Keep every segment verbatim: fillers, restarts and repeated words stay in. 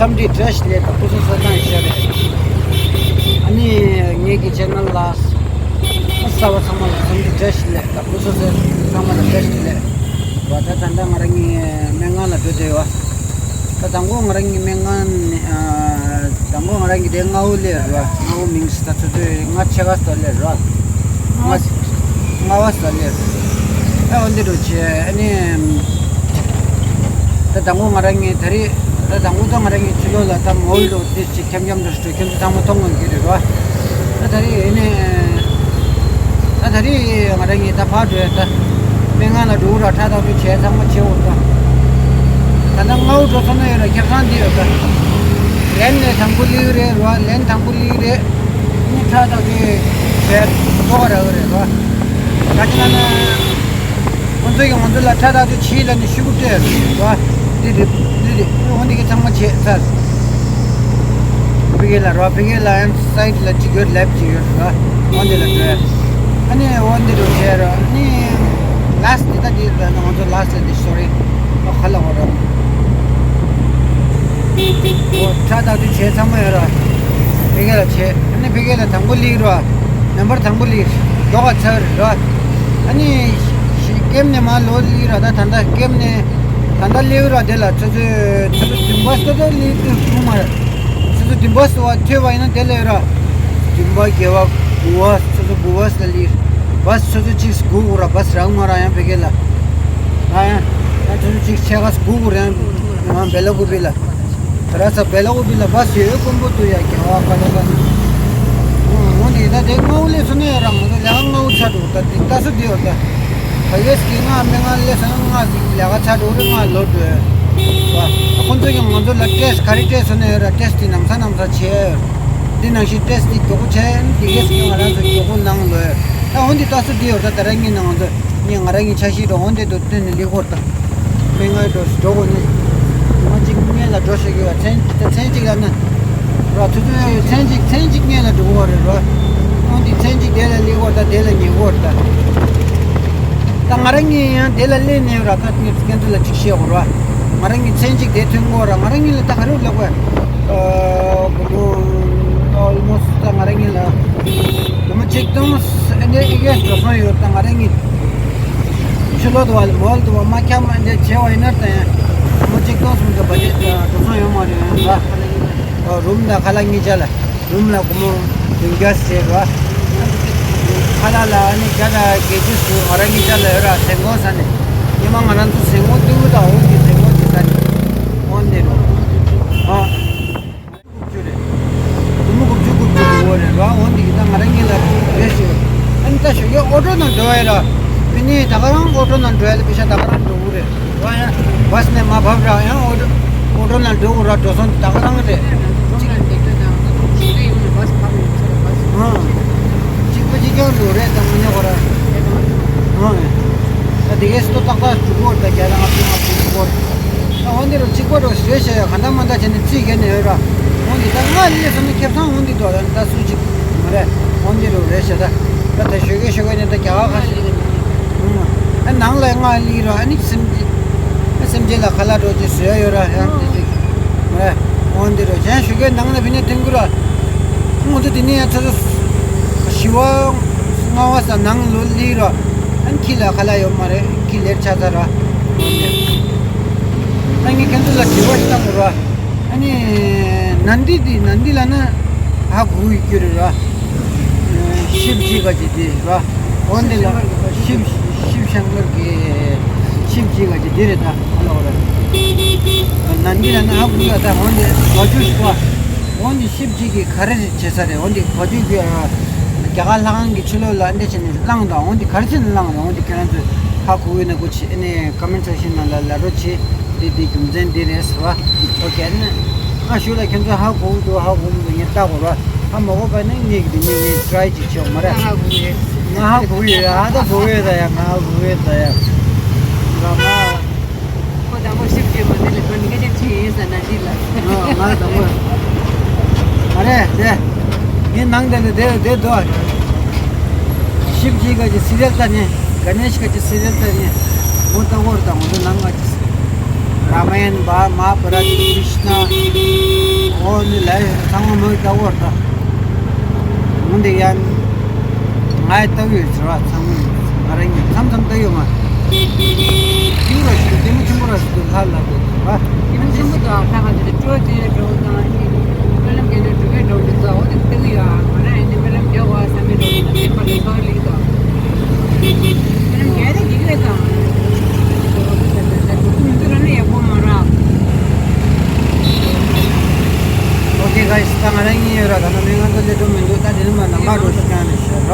འཚམས་འདྲི་བཀྲ་ཤིས་བདེ་ལེགས་དང་སྐུ་གཟུགས་གསལ་ཐང་ཞིག་རེད། ཨ་ནི་ངེད་ཀྱི་ཆེ་ནལ་ལ་གསར་པ་ཚང་མ་ལ་འཚམས་འདྲི་བཀྲ་ཤིས་བདེ་ལེགས་དང་སྐུ་གཟུགས་གསལ་ཐང་ཚང་མ་ལ་བཀྲ་ཤིས་བདེ་ལེགས། བ་ད་ད་ལྟ་ང་རང་གཉིས་སྨན་ཁང་ལ་འགྲོ་བསྡད་ཡོད། ད་དང་པོ་ང་རང་གཉིས་སྨན་ཁང་ནས་ཨ། དང་པོ་ང་རང་གཉིས་དེ་སྔ་པོ་སླེབས་རེད་བ། སྔ་པོ་མིན་ད་ཆུ་ཚོད་ལྔ་ཕྱེད་ཀ་ཙམ་སླེབས་རེད་བ། ལྔ་པ་ལྔ་པ་ཙམ་སླེབས་རེད། ད་འོ་འདི་འགྲོ་བྱས་ཨ་ནི། ད་དང་པོ་ང་རང་གཉིས་ད་རེས་ད་དང་པོ་ད་ང་རང་གཉིས་ཕྱི་ལོགས་ལ་ད་མོལ་འགྲོ་དེ་ཅིག་འཁྱམ་འཁྱམ་འགྲོ་ཞིག་འགྲོ་ཁྱོད་ཚོ་ཚང་མ་མཐོང་གི་རེད་བ། ད་ད་རེས་ཨ་ནི། ད་ད་རེས་ང་རང་གཉིས་ད་ཕར་འགྲོ་ཡ་ད། སྨན་ཁང་ལ་འགྲོ་ར་ཁྲག་བཏགས་དུས་བྱས་ཚང་མ་བྱེད་འོ་ད། ད་ལྟ་སྔ་པོ་འགྲོ་སོང་ན་ཡོད་ར་ཁྱབ་ཚང་འདི་ཡོད་ད། ལན་ནས་དང་པོ་སླེབས་རེད་ར་ལན་དང་པོ་སླེབས་རེད། ཨ་ནི་ཁྲག་བཏགས་དུས་བྱས་ལྟོ་ག་རག་གི་རེད་ར། ད་ཅི་ན་ན། ཁོང་ཚོས་ཀྱིས་ང་ཚོ་ལ་ཁྲག་བཏགས་དུས་བྱིས་ལ་ནི་ཤུ་གུ་སྤྲད་ར། འདི་རེད་འདི་རེད་འོ་འདི་གི་ཚང་མ་བྱས་ཚར། ཕ་གི་ལ་རོ་ཕ་གི་ལ་ཡང་སའིཌ་ལ་གཅིག་ཡོད་ལེབ་གཅིག་ཡོད་ར། འོ་འདི་ལ་འགྲོ། ཨ་ནི་འོ་འདི་རུ་བྱས་ར་ཨ་ནི། ལཱསི་ཊི་ད་འདི་ལ་ང་ཚོ་ལཱསི་ཊི་ལ་འདི་སོ་རི། ཨ་ཁ་ལ་འོ་ར། འོ་ཁྲག་བཏགས་དུས་བྱས་ཚང་མ་ཡོད་ར། ཕ་གི་ལ་བྱས་ཨ་ནི་ཕ་གི་ལ་དང་པོ་སླེབས་ར། ནམ་བར་དང་པོ་སླེབས། མདོག་ཁ་ཚར་ར། ཨ་ནི། ཀེམ་ནས་མར་ལོག་སླེབས་ར་ད་ད་ལྟ་ཀེམ་ནས། ད་ལྟ་སླེབས་ར་དེ་ལ་ཆུ་ཚོད་ཆུ་ཚོད་བདུན་པ་ཏོག་ཏོག་སླེབས་དུས་ཐུག་མ་རེད། ཆུ་ཚོད་བདུན་པ་སོ་བ་ཐོས་པ་ཡིན་ན་དེ་སླེབས་ར། བདུན་པ་བརྒྱད་པ་དགུ་པ་ཆུ་ཚོད་དགུ་པ་སླེབས། བཱས་ཆུ་ཚོད་གཅིག་སྒུག་དགོས་ར་བཱས་རག་མ་རག་ཡང་ཕ་གི་ལ། ཨ་ཡང་། ཡང་ཆུ་ཚོད་གཅིག་ཕྱེད་ཀ་སྒུག་དགོས་ར་ཡང་། ཡང་བེ་ལ་ཀུ་པི་ལ། ར་ས་བེ་ལ་ཀུ་པི་ལ་བཱས་ཡོད་དཀོན་པོ་འདུག་ཡ་རྒྱལ་བ་ཀ་ལ་ཀ། འོ་འདི་ད་དེ་སྔ་པོ་སླེབས་སོང་ན་ཡ་རང་ང་ཚོ་ལས་ཀ་སྔ་པོ་ཚར་འགྲོ་ད་འདི་ལྟ་སུ་འདི་ཡོད་ད། ད་ཡོད་ཀྱི་ང་སྨན་ཁང་སླེབས་སོང་ན་ང་ལས་ཀ་ཚར་འགྲོ་རེད་ང་ལོ་འགྲོ། བ། ཁོང་ཚོ་ཡང་ང་ཚོ་ལ་ཊེ་སི་ཊི་ག་རེ་སྤྲད་སོང་ན་ཡ་ར་ཊེ་སི་ཊི་དེ་ནམ་ས་ནམ་ས་བྱས། འདི་ནང་བཞིན་ཊེ་སི་ཊི་དེ་མགྱོགས་པོ་བྱས་འདི་ཡོད་ཀྱི་ང་རང་ཚོ་མགྱོགས་པོ་གནང་ལོས། ད་འོ་འདི་ལྟ་སུ་འདི་ཡོད་ད་ད་ར་ངའི་ནང་ང་ཚོ། ངས་ང་རང་གི་འཆར་གཞི་འགྲོ་འོང་དེ་དུ་བསྟུན་ནས་ལི་ཧོར་དང་། སྨན་ཁང་འགྲོ་འགྲོ་དགོས་ནི། མ་གཅིག་སྔོན་ལ་འགྲོ་ཤེས་ཀྱི་བ་མཚན་མཚན་གཅིག་ལ་ན། ར་ཐུ་ཐུ་མཚན་གཅིག་མཚན་གཅིག་སྔོན་ལ་འགྲོ་དགོས་རེད་ར། འོང་དེ་མཚན་གཅིག་དེ་ལ་ལི་ཧོར་དང་དེ་ལ་ཉི་ཧོར་དང་། ད་ང་རང་གཉིས་ཡང་དེ་ལ་སླེབས་ནས་ར་ད་ངས་ཁྱེད་ཚོ་ལ་གཅིག་བཤད་དགོས་ར། ང་རང་གཉིས་མཚན་གཅིག་དེ་ཐོན་དགོས་ར་ང་རང་གཉིས་ལ་ད་ག་རེ་ལབ་དགོས། ཨོལ་མོ་སི་ཊི་ད་ང་རང་གཉིས་ལ། དུ་མ་གཅིག་སྟོང་ཨ་ནེ་ཨི་གེ་འགྲོ་སོང་ཡོད་ད་ང་རང་གཉིས། ཕྱི་ལོག་ཏུ་བ་ལ་མོལ་དུ་བ་མ་འཁྱམ་མ་འདི་བྱེད་བ་ཡིན་ན་ད་ཡང་སྒོར་མོ་གཅིག་སྟོང་གསུམ་གྱི་བ་ཇེ་ཊི་འགྲོ་སོང་ཡོད་མ་རེད་ཡང་ལ། རུམ་དང་ཁ་ལག་གཉིས་ཆ་ལ་རུམ་ལ་སྒོར་མོ་བདུན་བརྒྱ་ཟེར་བ། ཁ་ལག་ལ་ཨ་ནི་བརྒྱ་དང་བརྒྱད་ཅུ་ཟུར་ང་རང་གཉིས་ཆ་ལ་ཡོད་ར་ཟན་གོང་ས་ནས་ཉི་མ་ང་རང་ཚོ་ཟན་གོང་ཏི་བུ་དང་འོག་གི་ཟན་གོང་གི་ས་ནས་འོན་ཏེ་རུ་ཨ། དགུ་བཅུ་རེད། དགུ་མོ་དགུ་བཅུ་དགུ་བཅུ་དགུ་བོ་རེད་ར། འོ་འདི་གི་ད་ང་རང་གཉིས་ལ་རེད་ཞུ། ཨ་ནི་ད་ཞོགས་ཀས་ཨོ་ཊོ་ནང་འགྲོ་ཡ་ར། པི་ནི་ད་ག་རང་ཨོ་ཊོ་ནང་འགྲོ་ཡ་ལ་པི་ཤ་ད་ག་རང་འགྲོ་གི་རེད་ར། ཡང་བཱས་ནས་མ་བབས་ར་ཡང་ཨོ་ཊོ་ཨོ་ཊོ་ནང་འགྲོ་གི་ར། འགྲོ་སོང་ད་ག་རང་རེད། ཨ། གཅིག་པ་གཅིག་རྐྱང་འགྲོ་རེད་ད་མ་ཉོ་གོ་ར། ཨ། ད་དེ་གས་སུ་ཏག་ཏག་འགྲོ་གི་ར་ད་རྒྱ་ལ་ང་ཚོ་ང་ཚོ་འགྲོ་གི་ར། ཨ་འོ་འདི་རུ་གཅིག་པ་རུ་བཟོས་བྱས་ཡ་ག་འདྲ་མ་འདྲ་བྱས་ནས་རྩིས་བརྒྱབ་ནས་ཡོད་ར། འོ་འདི་ད་སྔ་སླེབས་སོང་ན་ཁེ་བཟང་འོ་འདི་འདུག་ད་ད་སུ་གཅིག་མ་རེད། འོ་འདི་རུ་རེད་བྱས་ད། ད་ད་ཞོགས་ཀས་ཞོགས་ཀས་ནས་ད་རྒྱ་གར་ཁ་ཤས། ཨ་ནང་ལ་སྔ་སླེབས་ར་ཨ་ནི་སེམས་ཅན། ཨ་སེམས་ཅན་ལ་ཁ་ལག་འགྲོ་ཅིག་བཟོས་ཡ་ཡོད་ར་ཡང་དེ་ཅིག་མ་རེད། འོ་འདི་རུ་གཞན་ཞོགས་ཀས་ནང་ལ་ཕི་ནས་ཐོན་གི་ར། ང་ཚོ་འདི་ནས་ཡང་ཚོ་ཚོ་བཞི་བ་ལྔ་བ་ས་ནང་ལོ་སླེབས་ར། ཨ་ནི་ཁྱི་ལ་ཁ་ལག་ཡོད་མ་རེད། ཁྱི་ལེར་ཆགས་ཚར་ར། ཨ་ནི་ཁྱེད་ཚོ་ལ་དྲི་བ་ཞིག་བཏང་དགོས་ར། ཨ་ནི་ནན་ཏི་འདི་ནན་ཏི་ལ་ན་ཧ་གོ་ཡི་རྒྱུ་རེད་ར། ཤིབ་ཇི་ག་ཅི་འདི་ར། འོ་འདི་ལ་ཤིབ་ཤིབ་ཤང་ཀར་གྱི་ཤིབ་ཇི་ག་ཅི་འདི་རེད་ད་ཧ་ལོ་ར། ནན་ཏི་ལ་ན་ཧ་གོ་ཡ་ད་འོ་འདི་བ་ཇུ་ཞིག་བ། འོ་འདི་ཤིབ་ཇི་གི་ག་རེ་རེད་བྱེད་ས་རེད། འོ་འདི་བ་ཇུ་གི་རྒྱ་གར་ལྷ་ཁང་གི་ཕྱི་ལོགས་ལ་འདི་བྱས་ནས་བླངས་དང་འོ་འདི་ག་རེ་བྱས་ནས་བླངས་རེད། འོ་འདི་ཁྱེད་རང་ཚོས་ཧ་གོ་ཡོད་ན་གོ་ཆེ་ཨ་ནི་ཀོ་མེན་སེག་ཤན་ནང་ལ་ལབ་རོགས་བྱེད། འདི་འདི་རྒྱུ་མཚན་འདི་རེད་ཟེར་བ། ཨོ་ཁེ་ཨ་ནི། ང་ཞུ་ལ་ཁྱེད་ཚོས་ཧ་གོ་འདུག་ཧ་གོ་མི་འདུག་ངས་ལྟ་དགོས་ར། ཧ་མ་གོ་བ་ནི་ངས་འདི་ནས་ངས་ཊི་རའི་ཅིག་བྱེད་དགོས་མ་རེད། ང་ཧ་གོ་ཡོད། ང་ཧ་གོ་ཡོད་ད་ཡ། ང་ཧ་གོ་ཡོད་ད་ཡ། ང་ང་། ཁོ་དང་པོ་ཤིབ་ཇི་མ་དེ་ལ་ཁོ་ནི་སྐད་ཆ་ཅི་ཡིན་ཟེར་ན་འདི་ལ། ང་ང་དང་པོ། མ་རེད་དེ། ངའི་ནང་དེ་ལ་དེ་དེ་འདུག་ཤིབ་ཇི་ག་ཅི་སི་རི་ཡལ་ལྟ་ནི། ག་ནེ་ཤི་ག་ཅི་སི་རི་ཡལ་ལྟ་ནི། མོ་ལྟ་བོར་དང་མོ་ལྟ་ནང་ག་ཅི། རཱ་མ་ཡན་པ་མ་ཧཱ་བྷ་རཏ་ཀྲི་ཤྣ་འོ་ནི་ལ་ཚང་མ་མོས་ལྟ་བོར་ད། འོན་ཏེ་ཡང་ང་ཡི་ལྟ་བུ་ཡོད་ཟེར་བ་ཚང་མ་ང་རང་གཉིས་མཚམས་མཚམས་ལྟ་ཡོད་མ། ཅིག་ར་ཞིག་ལྟད་མོ་ཆེན་པོ་ར་ཞིག་ཏུ་ལྷ་ལ་དེ་ཟེར་བ། ལྟད་མོ་ཆེན་པོ་དང་ལྷ་ག་དེ་དྲོད་དེ་འགྲོ་དང་ཨ་ནི་ཧྥི་ལམ་གྱི་འགྲོ་གི་འགྲོ་གི་ད་འོ་དེ་ལྟ་གི་ཡོད་ང་རང་ཨ་ནི་ཧྥི་ལམ་རྒྱག་བ་བསམ་མེད་འགྲོ་གི་ད་ཁྱད་པར་དུ་ཚོར་ལིག་དང་། ཧྥི་ལམ་རྒྱག་དེ་འགྲིག་རེད་དང་། འགྲོ་གི་ད་ད་ད་འགྲོ་གི་མི་འདུག་ར་ནི་ཡག་པོ་མ་ར། ཨོ་ཁེ་གྷའི་སི། ད་ང་རང་གཉིས་ཡོད་ར། ད་ནང་མི་ང་ཚོ་སླེབས་འགྲོ་མི་འདུག་ད་དེ་ནི་མ་ནང་པ་འགྲོ་ཤི་ཀྱང་ནི་ཤོད་ར།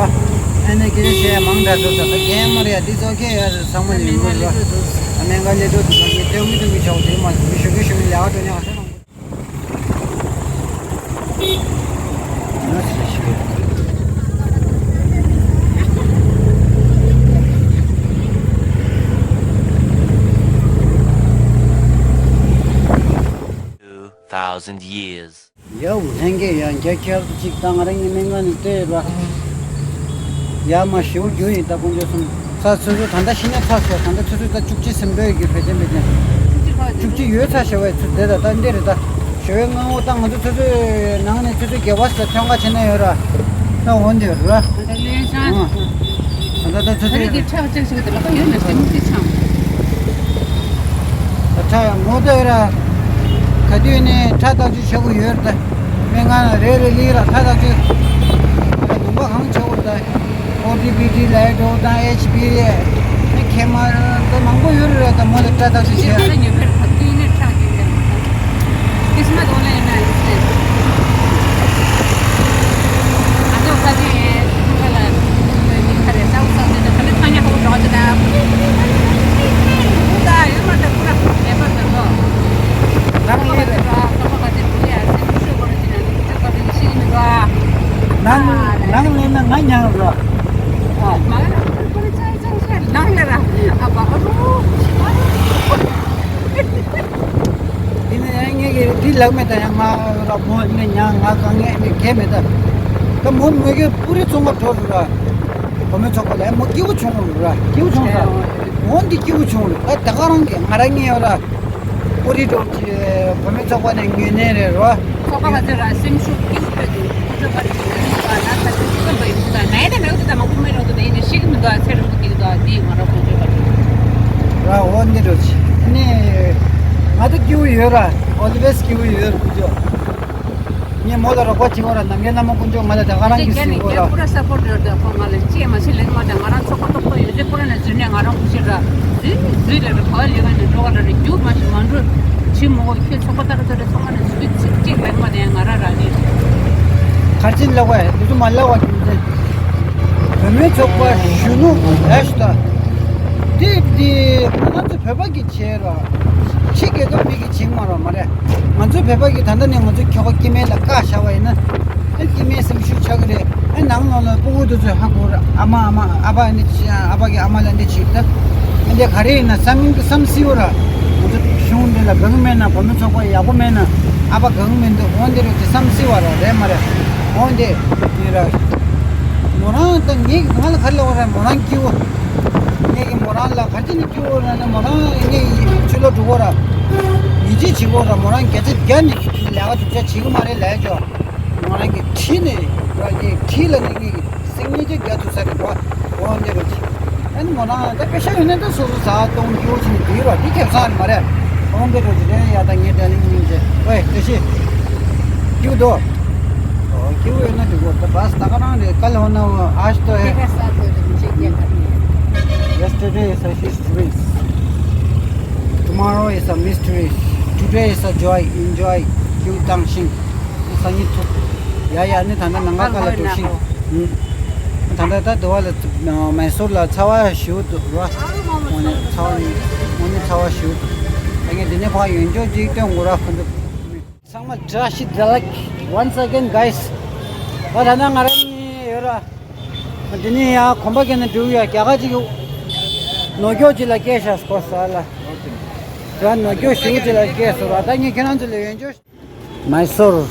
ཨ་ནི་ཁྱེད་རང་བཤད་ཡ་མང་དྲགས་འགྲོ་ད་ད་གས་མ་རེད་ཡ། འདི་ཚོ་ཁྱེད་ཡ་ཚང་མ་ལས་མི་ར། ད་མི་ང་སླེབས་འགྲོ་དུ་ད་ངས་སྟོན་གི་སྟོན་གི་ཆའོ་དེ་མ་མི་ཞུ་གི་ཞུ་གི་ལས་ཀ་འགྲོ་ཉག་ཟེར་ནང་། Two thousand years. ཡའོ་ལྷན་རྒྱས་ཡང་རྒྱ་ཁྱེར་གཅིག་དང་ང་རང་གི་མི་ང་ནི་ལྟོས་ར། ཡ་མ་ཞེའུ་རྒྱུ་ཡིན་ད་དཀོན་མཆོག་གསུམ། ཚ་ཚོད་ཚོད་ད་ལྟ་ཤི་ན་ཚ་ཚོད་ད་ལྟ་ཚོད་ཚོད་ད་བཅུ་གཅིག་ཟིན་འདོད་ཀྱི་བེ་ཅན་བེ་ཅན། བཅུ་གཅིག་ཡོད་ཚ་ཞེ་བའི་ཚོད་དེ་ད་ད་འདི་རེད་ད། ཞེ་བའི་ངང་འོ་ད་ང་ཚོ་ཚོད་ཚོད་ནང་ནས་ཚོད་ཚོད་རྒྱལ་བ་ས་ཐོན་ཁ་བྱེད་ན་ཡོད་ར། ད་འོ་འདི་ར། ད་ལྟ་ལེན་ཤང་། ད་ད་ད་ཚོད་ཚོད། ཁ་རི་གི་ཁྲག་ཅིག་ཞིག་དེ་ལ་ཁ་ཡོད་ནས་སེམས་ཀྱི་ཆང་། ཁྲག་མོ་དེ་ར། ག་དུས་ནས་ཁྲག་བརྟག་དཔྱད་བྱེད་དགོས་ཡོད་རེད་ད། སྨན་ཁང་ལ་རེ་རེ་ལི་ར་ཁྲག་བརྟག་དཔྱད། ད་ལུང་པ་གང་བྱེད་དགོས་རེད་ད། ཨོ་ཏི་པི་ཏི་ལའི་ཌོ་དང་ཨེཆ་པི་ཨེ། ཁེ་མ་ད་མང་པོ་ཡོད་རེད་ད་མོ་ལ་ཁྲག་བརྟག་དཔྱད་བྱེད། ཁྲག་ཡོད་པའི་ཁ་དུས་ནས་ཁྲག་ཡོད་པའི་ཁ། Christmas online ན་ཡིན་ཟེར། ང་ཚོ་ཁ་ཅིག་ཁ་ལ་ཁ་རེ་ས་འུ་ས་ཟེར་ན་ཁ་ལ་ཐང་ཉ་ཁ་བོ་འགྲོ་ཟེར་ན། ད་ཡོད་མ་ད་ཁུ་ར་མེད་པ་ཟེར་ལོ། ནང་ལས་རེད། ཁ་ཁ་ཁ་ཅིག་ཁུ་ཡ་ཟེར་ཁུ་ཤོད་པ་རེད་ཟེར་ན་ཁུ་ཤོད་པ་རེད་ཤེས་ཀྱི་མི་འདུག་ཨ། ནང་ནང་ལས་ན་ང་ཉང་རོ། ཨ་མ་ཁ་ཁུ་ར་ཅང་ཅང་ཤ་ནང་ལས་ར་ཨ་བ་ཨ་རུ། དེ་ནས་ངས་ཀྱི་དེ་ལག་མེད་དང་ཡང་ང་ར་མོ་ནས་ཉང་ང་གང་ངས་ནས་གས་མེད་ད། ད་མོ་མོས་ཀྱི་པུ་རི་ཚོང་པ་འགྲོ་རུ་ར། བུ་མོའི་ཚོགས་པ་ལ་མོ་སྐྱིད་པོ་བྱུང་རུ་ར་སྐྱིད་པོ་བྱུང་ས། འོན་ཏེ་སྐྱིད་པོ་བྱུང་རུ་ད་ད་ག་རང་གི་ང་རང་ངས་ཡོད་ར། པུ་རི་འགྲོ་གི་བུ་མོའི་ཚོགས་པ་ནས་ངོས་ནས་རེད་རོ། ཚོགས་པ་ང་ཚོས་ར་སེམས་ཤུགས་སྐྱིད་པོ་སྤྲད་དེ་ཁོ་ཚོ་པར་ཅིག་ལ་ཡིན་པ་ན་ད་ཚོད་ཅིག་ཙམ་པ་ཡིན་ད་ནའི་ད་མེད་ཚོད་ད་མང་པོ་མེད་རོགས་ད་ཡིན་ནས་ཤེས་ཀྱི་མི་འདུག་ཨ་ཚེ་རིང་པོ་སྐྱིད་འདུག་ཨ་དེ་ང་རང་ཁོང་ཚོའི་པར་ཅིག་ར་འོ་འདི་འགྲོ་ཅི་ནས་ང་ད་སྐྱིད་པོ་ཡོད་ར་ཨོ་ལི་ཝེས་སྐྱིད་པོ་ཡོད་ར་ཁོ་ཚོ། ངས་མོ་ལ་རོགས་པ་བྱེད་དགོས་ར་ནམ་རྒྱུན་བླ་མ་དཀོན་མཆོག་ང་ལ་ད་ག་རང་གིས་ཟིན་དགོས་ར། ཁོ་ར་སཔོར་ཊི་ཡོད་རེད་ཁོ་ང་ལ་ཅི་མ་ཤེས་ལེགས་མ་ད་ང་རང་ཚོགས་པ་ཏོག་ཏོག་ཡོད་ཚེ་ཁོ་ར་ནས་འཛུལ་ནས་ང་རང་ཁུ་ཤེས་ར། འཛུལ་ནས་འཛུལ་རེད་ར་ག་བ་ལས་ཀ་ནས་འགྲོ་ག་ར་རེད་རྒྱུག་མ་ཤེས་མ་འགྲོ། ཅི་མོ་གོ་ཁྱོད་ཚོགས་པ་ཏག་ཏག་རེད་ཚང་མ་ནས་འཛུལ་ཚིག་གཅིག་ལེགས་མ་ནས་ང་ར་ར་ནས། གར་ཅིན་ལ་བ་དུ་དུ་མ་ལ་བ་རྒྱུ་མཚན། བུད་མེད་ཚོགས་པ་གཞོན་ནུ་ལས་ཤུ་ད། དེ་དེ་ང་ཚོ་བོད་པ་གི་བྱས་ར། ཕྱི་རྒྱལ་ཁབ་མི་གི་བྱེད་མ་ར་མ་རེད། ང་ཚོའི་བོད་པ་གི་ད་ལྟ་ནས་ང་ཚོའི་ཁྱོ་ག་སྐྱེ་དམན་ལ་བཀག་བཞག་པ་ཡིན་ན། ཨེ་སྐྱེ་དམན་སེམས་ཤུགས་ཆག་གི་རེད། ཨེ་ནང་ལོགས་ལ་སྤུ་གུ་དེ་ཚོས་ཧ་གོ་ར་ཨ་མ་ཨ་མ་ཨ་ཕ་འདི་བྱེད་ཨ་ཕ་གི་ཨ་མ་ལ་འདི་བྱེད་ད། ཨེ་འདི་ག་རེ་ཡིན་ན་བསམ་བསམ་སྲིད་པ་ར། ང་ཚོ་གཞུང་འདི་ལ་དགའ་གི་མེད་ན་བུ་མོ་ཚོགས་པ་ཡག་པོ་མེད་ན་ཨ་ཕ་དགའ་གི་མི་འདུག་འོ་འདི་རེད་དེ་བསམ་སྲིད་པ་ར་རེད་མ་རེད། འོ་འདི་ཡིན་ར། མོ་རང་ད་ངས་ང་ལ་ག་རེ་ལབ་པ་ར་མོ་རང་སྐྱིད་པོ། ངས་ཀྱི་མོ་རང་ལ་ག་རེ་ནས་སྐྱིད་པོ་ར་ནས་མོ་རང་ངས་ཕྱི་ལོགས་འགྲོ་གོ་ར། ཉིན་གཅིག་བྱེད་གོ་ར་མོ་རང་བརྒྱ་ཆ་བརྒྱ་ནས་ལས་ཀ་སྒྲུབ་བྱ་བྱེད་གི་མ་རེད་ལས་ཅོ། མོ་རང་གི་ཁྲིད་ནས་ར་གི་ཁྲིད་ལ་ནས་ངས་ཀྱི་སིག་ནེ་ཅར་རྒྱག་ཐུབ་ས་རེད་པ། འོ་འདི་རེད་ཅི། ཨ་ནི་མོ་རང་ད་པེ་ཤ་ཡོད་ནས་ད་སོ་སོ་ཟ་གཏོང་སྐྱིད་པོ་བྱེད་ནས་འདི་ར་འདི་ཁེ་བཟང་རེད་མ་རེད། འོ་འདི་རེད་ཅི་རེད་ཡ་ད་ངས་དེ་ནས་སྙིང་རྗེ་ཝེ་དེ་ཤི། སྐྱིད་པོ་འདུག་འོ་སྐྱིད་པོ་ཡོད་ན་འགྲིག་གོ་ད་བས་ད་ག་རང་རེད་ཀལ་ཧོ་ན་ཨ་ཤ་ཏོ་ཧེ། Yesterday is a history. Tomorrow is a mystery. Today is a joy. Enjoy. སྐྱིད་པོ་བཏང་ཤིང་། སང་ཉིན་ཐུག་ཡ་ཡ་ནི་ད་ལྟ་ནང་ཁ་ཁ་ལ་འགྲོ་ཤིང་། ད་ལྟ་ད་དུ་བ་ལ་མེ་སོར་ལ་ཚ་བ་ཞུ་འདུག་ར། འོ་ནི་ཚ་བ་འོ་ནི་ཚ་བ་ཞུ་འདུག་ད་ངས་འདི་ནས་ཕར་ཡོན་ཅོག་ཅིག་སྟོན་དགོས་ར་ཁོ་ཚོ། ཚང་མ་བཀྲ་ཤིས་བདེ་ལེགས། Once again guys. ད་ད་ལྟ་ང་རང་གཉིས་ཡོད་ར། འདི་ནས་ཡང་གོམ་པ་བརྒྱབ་ནས་འགྲོ་གི་ཡོད་རྒྱ་གར་ཅིག་ཡོད། ནོར་སྐྱོག་ཅིག་ལ་སྐྱེས་ཤག་སྐོར་ས་ལ། ད་ནོར་སྐྱོག་ཞུ་ཅིག་ལ་སྐྱེས་སོང་ར་ད་ངས་ཁྱེད་རང་ཚོ་ལ་ཡོན་ཅོག Mysore.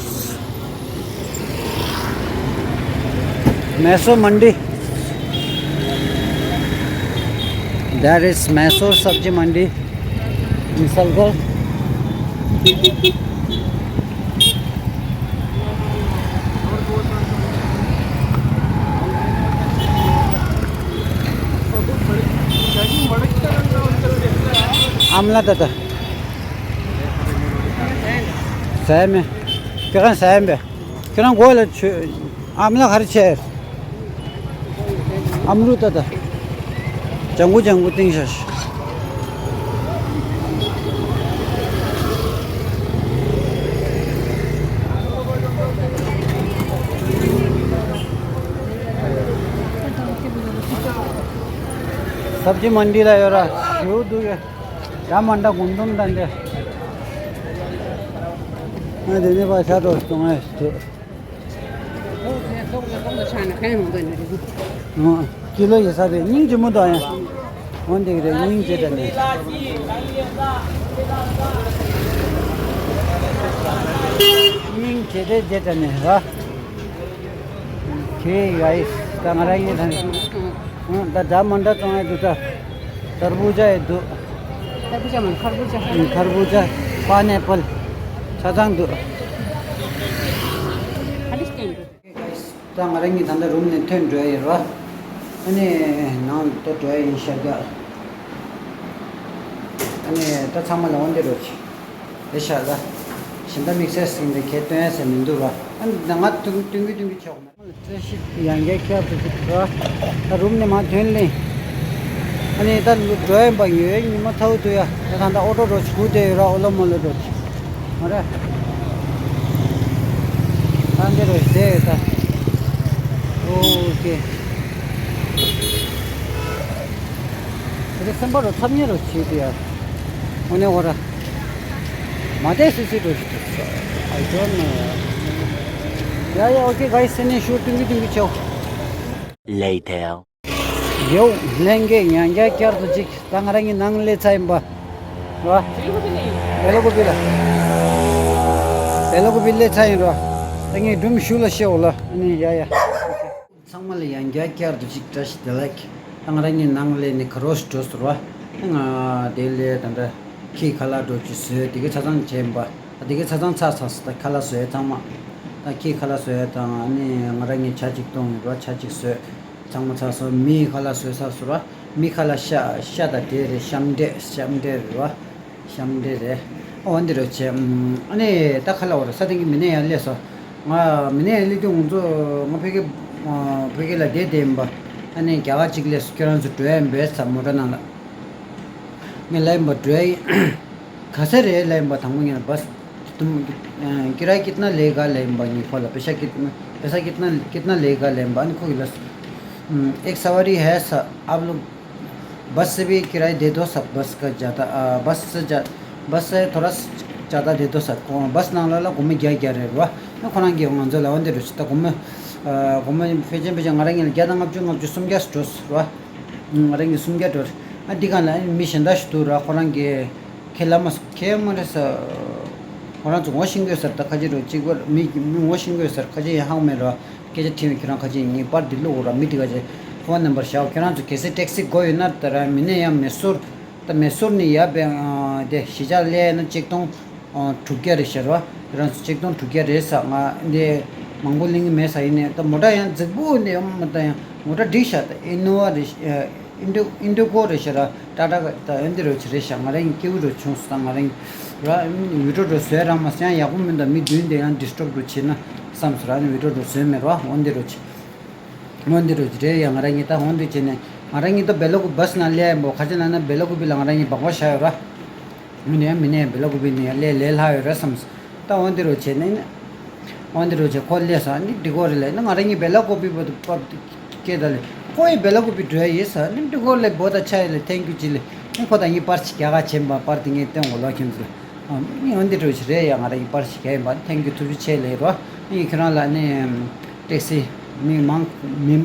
Mysore Mandi. There is Mysore Sabji Mandi in Salgar. Amla दादा। सही में। क्या सही में? ཁྱེད་རང་སྒོ་ལ་ཆུ། ཨམ་ལ་ག་རེ་བྱས། ཨམ་རུ་ཏ་ཏ། ལྗང་གུ་ལྗང་གུ་བཏིང་ཤག་སབ་ཇི་མན་ཌི་ལ་ཡོད་ར། ཞུ་འདུག་གས། ད་མ་འདྲ་དགུན་འདུམ་དང་འདྲ། ང་དེ་ནས་ཕར་ཤར་རོགས་གཏོང་ཨེ་ཐུ། ཨོ། ཀི་ལོ་ཡི་ས་རེད། སྙིང་རྗེ་མོ་དང་ཡང་། འོན་ཏེ་རེད། སྙིང་རྗེ་དྲན་ནས། སྙིང་རྗེ་དེ་རྗེ་དྲན་ནས་ར། ཁྱེད་ཡ་ཡིས་ད་ང་རང་ཡིན་ད། ད་འདྲ་མ་འདྲ་བཙོང་ཡ་འདུག་ད། ཏར་བུ་ཇ་ཡི་འདུག་ཏར་བུ་ཇ་མ་ཁར་བུ་ཇ། ཁར་བུ་ཇ། པ་ནེ་པལ། ཆ་ཚང་འདུག་ད་ང་རང་གཉིས་ད་ལྟ་རུམ་ནས་ཐོན་འགྲོ་ཡ་ཡིན་རོ། ཨ་ནི་ནང་ལ་འགྲོ་ཡ་ཡིན་ཤར་རྒྱག་ཨ་ནི་ད་ཚང་མ་ལ་འོན་ཏེ་རོ་ཆེ། དེ་ཤ་ལ། ཞིང་ད་དམིགས་བསལ་ཟིན་ཏེ་ཁྱེད་སྟོན་ཡ་ཟེར་མི་འདུག་ར། ཨ་ནི་ང་ཐུང་ཐུང་གི་ཐུང་གི་ཆོག་མ། བཀྲ་ཤིས་ཡང་བསྐྱར་ཁྱབ་ཏུ་ཅིག་ར། ད་རུམ་ནས་མ་ཐོན་ལེ། ཨ་ནི་ད་འགྲོ་ཡིན་པ་ཡོད་ཉི་མ་ཚ་བོ་དུ་ཡ། ད་ད་ད་ཨོ་ཏོ་རོ་ཆུ་དེ་ཡོད་ར། ཨོ་ལོ་མོ་ལོ་རོ་ཆུ། མ་རེད། ད་འདི་རོ་དེ་ཡོད་ད། ཨོ་ཀེ། དེ་སེམས་པ་རོ་ཚབ་ཉེ་རོ་བྱེད་དུ་ཡ། ཨོ་ནེ་ཨོ་ར། མ་དེ་སི་སི་འགྲོ་ཞིག་ཏུ། I don't know. ཡ་ཡ་ཨོ་ཀེ་ག་ཡི་སེ་ནེ་ཤུ་ཏུང་གི་ཏུང་གི་ཆོ། Later. ཡོ། ལྷན་རྒྱས་ཡང་བསྐྱར་བསྐྱར་དུ་ཅིག་ད་ང་རང་གི་ནང་སླེབས་ཚར་ཡིན་པ། རོ། བེ་ལ་ཀོ་པི་ལ། བེ་ལ་ཀོ་པི་སླེབས་ཚར་ཡིན་རོ། ད་ངས་སྒྲུང་ཞུ་ལ་ཤེས་འོ་ལ། ཨ་ནི་ཡ་ཡ། ཚང་མ་ལ་ཡང་བསྐྱར་བསྐྱར་དུ་ཅིག་བཀྲ་ཤིས་བདེ་ལེགས། ད་ང་རང་གི་ནང་སླེབས་ནས་ཁ་རོག་འགྲོ་ཟེར་བ། ང་དེ་ལས་ད་འདྲ་ཁྱི་ཁ་ལག་འགྲོ་ཅིག་བཟོས་དེ་ག་ཆ་ཚང་བྱས་པ། ད་དེ་ག་ཆ་ཚང་ཚར་ཚར་སོང་། ད་ཁ་ལག་བཟོས་ཚང་མ། ད་ཁྱི་ཁ་ལག་བཟོས་དང་ཨ་ནི་ང་རང་གི་ཇ་ཅིག་བཏུང་ཡོད་པ། ཇ་ཅིག་བཟོས། ཚང་མ་ཚར་སོང་། མི་ཁ་ལག་བཟོས་ཚར་སོང་ར། མི་ཁ་ལག་ཤ་ཤ་དང་འབྲས་རེད། ཤམ་འབྲས་ཤམ་འབྲས་རེད་བ། ཤམ་འབྲས་རེད། ཨོ་འདི་རོ་བྱས། ཨ་ནི་ད་ཁ་ལག་འོ་ར་ས་སྟེང་གི་མི་སྣ་ཡང་སླེབས་སོང་། ང་མི་སྣ་ཡང་སླེབས་དུས་ང་ཚོ་ང་ཕ་གི་ཕ་གི་ལ་བསྡད་བསྡད་ཡིན་པ། ཨ་ནི་རྒྱ་གར་གཅིག་སླེབས་སོང་། ཁྱོད་རང་ཚོ་འགྲོ་ཡ་ཡིན་པས་ས་མོ་ཊ་ནང་ལ། ངས་ལབ་ཡིན་པ་འགྲོ་ཡ་ཡིན། ག་ས་རེད་ལབ་ཡིན་པ། དང་པོ་ངས་ལ་बस तुम किराया कितना लेगा ལབ་ཡིན་པ། ངས་ཁོ་ལ पैसा कितना पैसा कितना कितना लेगा ལབ་ཡིན་པ། ཨ་ནི་ཁོ་གིས་ལབ་एक सवारी है सर आप लोग बस से भी किराया दे दो सर बस का ज़्यादा बस से बस से थोड़ा ज़्यादा दे दो सर बस ནང་ལ་ལ་སྒོར་མོ་བརྒྱ་བརྒྱ་རེད་རོ། ཨ་ཁོ་རང་གིས་ང་ཚོ་ལ་འོ་འདི་རེད་ཟེར། ད་སྒོར་མོ་སྒོར་མོ་ཕལ་ཆེར་ཕལ་ཆེར་ང་རང་གིས་ལ་བརྒྱ་དང་ལྔ་བཅུ་ལྔ་བཅུ་སུམ་བརྒྱ་འགྲོ་ཟེར་རོ། ང་རང་གི་སུམ་བརྒྱ་འགྲོ་རེད། ཨ་འདི་ག་ལ་མི་གཞན་དག་ཞིག་འདུག་ར། ཁོ་རང་གི་ཁས་ལ་མ་ཁས་མ་རེད་ས། ཁོ་རང་ཚོ་ངོ་ཤེས་ཀྱི་ཡོད་ས་རེད། ད་ཁ་ཅིག་རོ་གཅིག་པ་མི་མི་ངོ་ཤེས་ཀྱི་ཡོད་ས་རེད། ཁ་ཅིག་ཡང་ཧ་གོ་མེད་ར། སྐད་ཆ་དྲིས་པ་ཁྱོད་རང་ཁ་ཅིག་ངའི་པར་འདི་བླུག་ར། མི་འདི་ག་ཅིག་ཕོན་ནམ་བར་བཞག་ཁྱོད་རང་ཚོ་གལ་སྲིད་ཊེག་སི་དགོས་ཡོད་ན་ད་ར། མི་ནས་ཡང་མེ་སོར་ད་མེ་སོར་ནས་ཡར་བས་དེ་གཞིས་ཆགས་སླེབས་ན་གཅིག་སྟོང་དྲུག་བརྒྱ་རེད་ཤག་ར། ཁྱོད་རང་ཚོ་གཅིག་སྟོང་དྲུག་བརྒྱ་རེད་ས། ང་འདི་མང་པོ་གླེང་གི་མེད་ས། ཡིན་ནའི་ད་མོ་ཊ་ཡང་རྫིག་པོ་འདི་ཡོང་མ་ད་ཡང་མོ་ཊ་འགྲིག་ཤག་ད་ཨི་ནོ་ཝ་རེད། ཨིན་ཌི་ཨིན་ཌི་གོ་རེད་ཤག་ར། ཊ་ཊ་ད་འོན་ཏེ་རོ་ཆི་རེད་ཤག་ང་རང་སྐྱིད་པོ་རུ་བྱུང་སོང་། ད་ང་རང་ར་ཝི་ཌི་ཡོ་རུ་བཟོས་རང་མ་སང་ཡག་པོ་མིན་ད། མི་མདུན་དེ་ཡང་ཌིས་ཊརབ་རུ་བྱེད་ན་བསམ་སོང་ར། ཨ་ནི་ཝི་ཌི་ཡོ་རུ་བཟོས་མེད་ར། འོན་ཏེ་རོ་ཆི་འོན་ཏེ་རོ་ཆི་རེད་ཡ། ང་རང་གཉིས་ད་འོན་ཏེ་བྱས་ནས་ང་རང་གཉིས་ད་བེ་ལ་ཀུ་བས་ནང་སླེབས་ཡིན་པ། ག་ཅི་ལབ་ན་བེ་ལ་ཀུ་བི་ལ་ང་རང་གཉིས་སྦག་སྦག་བཞག་ཡོད་ར། མི་ནས་མི་ནས་བེ་ལ་ཀུ་བི་ནས་ལས་ལས་སླ་ཡོད་ར་བསམ། ད་འོན་ཏེ་རོ་བྱས་ནས་ནི། འོན་ཏེ་རོ་བྱས་ཁོ་སླེབས་སོང་། ཨ་ནི་འགྲིག་གོ་རེད་ལས། ནི་ང་རང་གཉིས་བེ་ལ་ཀུ་བི་བར་དུ་བབས་ཏེ་སྐད་ད་ལས་ཁོ་ཡི་བེ་ལ་ཀུ་བི་འགྲོ་ཡ་ཡིན་ས། ནི་འགྲིག་གོ་ལས་བོ་ད་ཆ་ཡི་ལས་ཐེང་ཀྱུ་ཅི་ལས། ནི་ཁོ་ད་ངའི་པར་ཅིག་རྒྱ་གར་ཆེན་པ་པར་དེ་ངས་སྟོན་གོ་ལོ་ཁྱེད་ཚོ། ཨ་ནི་འོན་ཏེ་རོ་བྱས་རེད་ཡ། ང་རང་གཉིས་པར་ཅིག་རྒྱག་ཡིན་པ། ཐེང་ཀྱུ་ཐུགས་རྗེ་ཆེ་ལས་རོ། ནི་ཁྱོད་རང་ལ་ནི་ཊེག་སི་མི་མང་མི་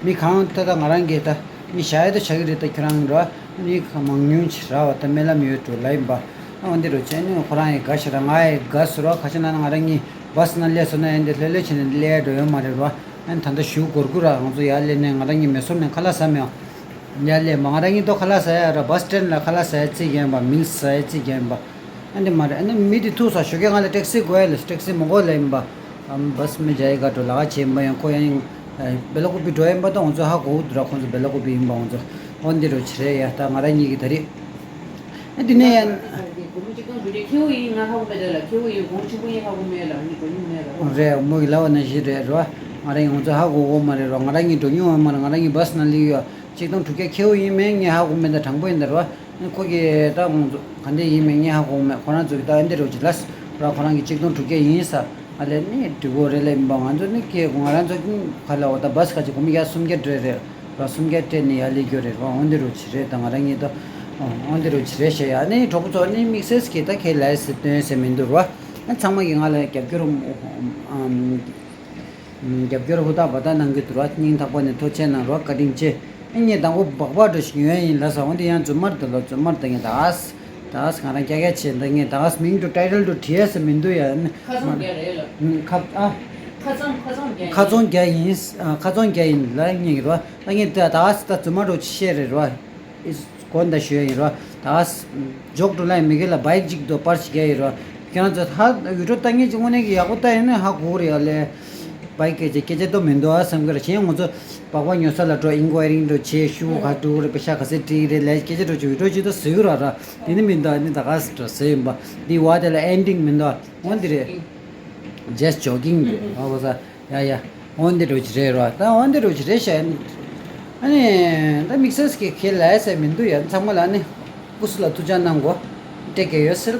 མི་གང་ད་ད་ང་རང་གིས་ད་ནི་བཞག་ཡ་ད་བཞག་གི་རེད། ད་ཁྱོད་རང་རོ། ནི་མང་ཉུང་ཅིག་ར་བ་ད་སྨོན་ལམ་ཡོད་འགྲོ་ལ་ཡིན་པ། འོན་ཏེ་རོ་བྱས་ནི་ཁོ་རང་ཡི་དགའ་ཤི་ར། ང་ཡི་དགའ་སུ་རོ། ག་ཅི་ན་ན་ང་རང་གཉིས་བ་སི་ན་སླེབས་སོང་ན་ཡིན་ཏེ་ལྷོད་ལྷོད་བྱས་ནས་སླེབས་འགྲོ་ཡོད་མ་རེད་རོ། ཨ་ནི་ད་ལྟ་ཞུ་སྒོར་སྒོར་ར་ང་ཚོ་ཡར་སླེབས་ནས་ང་རང་གཉིས་མེ་སོར་ནས་ཁ་ལག་ཟ་མེད། ཡར་སླེབས་མ་ང་རང་གཉིས་ཏོ་ཁ་ལག་ཟ་ཡ་ར། བ་སི་སི་ཊེན་ལ་ཁ་ལག་ཟ་ཡ་རྩིས་རྒྱག་ཡིན་པ། མིལ་ཟ་ཡ་རྩིས་རྒྱག་ཡིན་པ། ཨ་འདི་མ་རེད། ཨ་ནི་མི་དེ་ཐུག་ས་ཞོགས་ཀས་ང་ལ་ཊེག་སི་དགོས་ཡ་ལ། ཊེག་སི་མ་དགོས་ལབ་ཡིན་པ། ཨམ་བཱས་མི་བྱ་ཡི་ག་འགྲོ་ལ་ག་བྱེད་ཡིན་པ། ཡང་ཁོ་ཡང་ཨ་བེ་ལ་ཀུ་པི་འགྲོ་ཡིན་པ་དང་། ང་ཚོ་ཧ་གོ་འདུག་ར། ཁོང་ཚོ་བེ་ལ་ཀུ་པི་ཡིན་པ། ང་ཚོ་འོ་འདི་རུ་བྱེད་རེད་ཡ། ད་ང་རང་གཉིས་ཀྱི་ད་རེད། ཨ་འདི་ནས་ཡང་སྒོར་མོ་གཅིག་སྟོང་དྲུག་བརྒྱ་ཁེ་བོ་ཡིན། ང་ཧ་གོ་མེད་ད་ལ། ཁེ་བོ་ཡིན། སྒོར་མོ་ཆེན་པོ་ཡིན་ཧ་གོ་མེད་ལ། ཨ་ནི་སྒོར་མོ་མེད་ལ། རེད། མོ་གི་ལབ་པ་ནང་བཞིན་རེད་ར། ང་རང་ཡང་ང་ཚོ་ཧ་གོ་གོ་མ་རེད་ར། ང་རང་གཉིས་འགྲོ་མྱོང་ཡོད་མ་རེད། ང་རང་གཉིས་བཱས་ནང་སླེབས་ཡོད། གཅིག་སྟོང་དྲུག་བརྒྱ་ཁེ་བོ་ཡིན་མིན་ངས་ཧ་གོ་མེད། ད་དྲང་པོ་ཡིན་ད་ར། ཁོ་གིས་ད་ང་ཚོ་ག་འདྲས་ཡིན་མིན་ངས་ཧ་གོ་མེད། ཁོ་རང་ཚོ་གིས་ད་ཨ་འདི་རུ་ཅིག་ལབ་ར། ཁོ་རང་གིས་གཅིག་སྟོང་དྲུག་བརྒྱ་ཡིན་ས། ཨ་ལས་ནི་འགྲིག་གོ་རེད་ལབ་ཡིན་པ། ང་ཚོ་ནི་ཁྱེད་ང་རང་ཚོ་ག་ལ་འོ་ད་བཱས་ཁ་ཅིག་སྒོར་མོ་བརྒྱ་སུམ་བརྒྱ་སྤྲད་རེད་ར། སུམ་བརྒྱ་སྤྲད་ནས་ཡར་སླེབས་རྒྱུ་རེད་ར། འོ་འདི་རུ་ཅིག་རེད། ད་ང་རང་གཉིས་ད་འོ་འདི་རུ་ཅིག་རེད་ཤག་ཡ། ནི་གྲོགས་པོ་ཚོ་ནི་དམིགས་བསལ་གྱིས་ད་ཁྱེད་ལབ་ཟེར་སྟོན་ཟེར་མི་འདུག་ར། ཨ་ཚང་མ་གིས་ང་ལ་རྒྱབ་སྐྱོར་ཨམ། རྒྱབ་སྐྱོར་ཧུར་ཐག་འབད་ཐག་གནང་གི་འདུག་ར། སྙིང་ཐག་པ་ནས་ཐུགས་རྗེ་གནང་རོགས། བཀའ་དྲིན་ཆེ། ཨ་ངས་མདང་དགོང་སྦག་སྦག་འདྲ་ཞིག་ཉོས་ཡིན་ལབ་ས། འོ་འདི་ཡང་རྫུན་མ་རེད་ལ། རྫུན་མ་རེད། ད་ངས་ད་ཨ་ད་ཨ་ང་རང་རྒྱག་རྒྱག་བྱས། ད་ངས་ད་ཨ་མིང་དུ་ཊའི་ཊལ་དུ་བྲིས་ཡ་ཟེར་མི་འདུག་ཡ། ཁ་ཚོན་རྒྱག་རེད་ལ། ཁ་ཨ་ཁ་ཚོན་ཁ་ཚོན་རྒྱག་ཡིན། ཁ་ཚོན་རྒྱག་ཡིན་ལ་ངས་རོ། ད་ངས་ད་ད་ཨ་ད་རྫུན་མ་འདྲ་ཅིག་བཤད་རེད་རོ། ཨིས་གོ་ད་ཞུ་ཡ་ཡིན་རོ། ད་ཇོག་ཏུ་ལ་མི་གེ་ལ་བའིག་ཅིག་དོ་པར་ཞིག་རྒྱག་ཡིན་རོ། ཁྱེད་རང་ཚོ་ད་ཡུ་ཊུབ་ལྟ་མཁན་ཅིག་དངོས་གནས་ཀྱི་ཡག་པོ་ལྟ་ཡིན་ན་ཧ་གོ་རེད་ཡ་ལེ། བའིག་སྐད་ཆ་སྐད་ཆ་ཏོ་མི་འདུག་ཨ་བསམ་གི་ར། གཞན་ང་ཚོ་སྦག་སྦག་ཉོ་ས་ལ་འགྲོ། ཨིན་ཀོ་ཡ་རིང་འགྲོ་བྱེད། ཤུ་གུ་ག་འགྲོ་རེད། པེ་ཤ་ག་ཚད་སྤྲད་རེད་ལས་སྐད་ཆ་འགྲོ་ཅིག་ཡུ་ཊུབ་ཅིག་ཏོ་ཟེར་གི་ར་ར། དེ་ནི་མི་འདུག་ཨ་ནི་ད་ག་ཟེར་འགྲོ་ཟེར་ཡིན་པ། འདི་བ་དེ་ལ་ཨེན་ཌིང་མི་འདུག་ཨ། འོ་འདི་རེད། ཇེ་སི་ཊི་ཇོ་གིང་རེད། ཨ་གོ་ས། ཡ་ཡ། འོ་འདི་འདྲ་ཅིག་རེད་རོ། ད་འོ་འདི་འདྲ་ཅིག་རེད་ཤག་ཨ་ནི་ད་དམིགས་བསལ་གྱི་ཁས་ལེན་ཟེར་མི་འདུག་ཡ། ཚང་མ་ལ་ཨ་ནི་སྐུ་གཟུགས་ལ་ཐུགས་ཅག་གནང་གོ། སྤྲད་ཀྱི་ཡོད་ཟེར།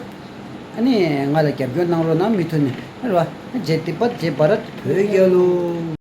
ཨ་ནི་ང་ལ་རྒྱབ་སྐྱོར་གནང་རོགས་གནང་། མུ་མཐུད་ནས་རེད་བ། རྗེ་ཏི་པ་རྗེ་བ་ར་བོད་རྒྱལ་ལོ།